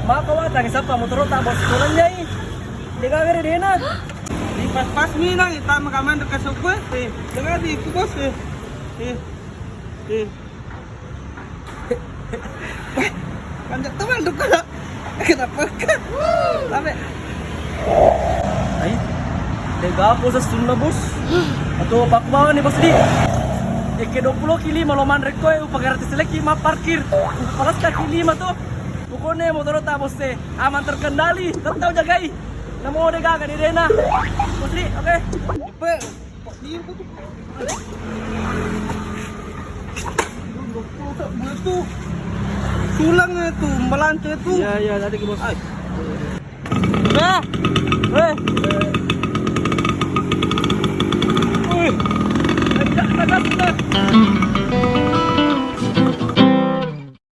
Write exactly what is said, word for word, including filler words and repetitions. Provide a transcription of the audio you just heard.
Maka watang sappa motoro'ta, Bos, tulangnya i. De'gaga ri dena. Di pas-pas minang, ita makaman dekat sokue. Eh, de'gaga di ku, Bos, eh. Eh. Eh. Weh, panjat teman dukku. Kenapa kan? Sampai. Ai, de'gaga pulsa sunna, Bos. Atau pakkubawa ni, Bos, di. Eke dua puluh ki lima lo manre koe, upa gratis lagi ma parkir. Upa palas kaki lima tuh. Pokoknya motoro'ta, Bos, teh aman terkendali, tetap jagai. Namo de'gaga di dena. Bos, di, oke. Pe-, Sulang itu, melantai itu. Iya, iya, tadi ke bos. Ai. Eh, eh.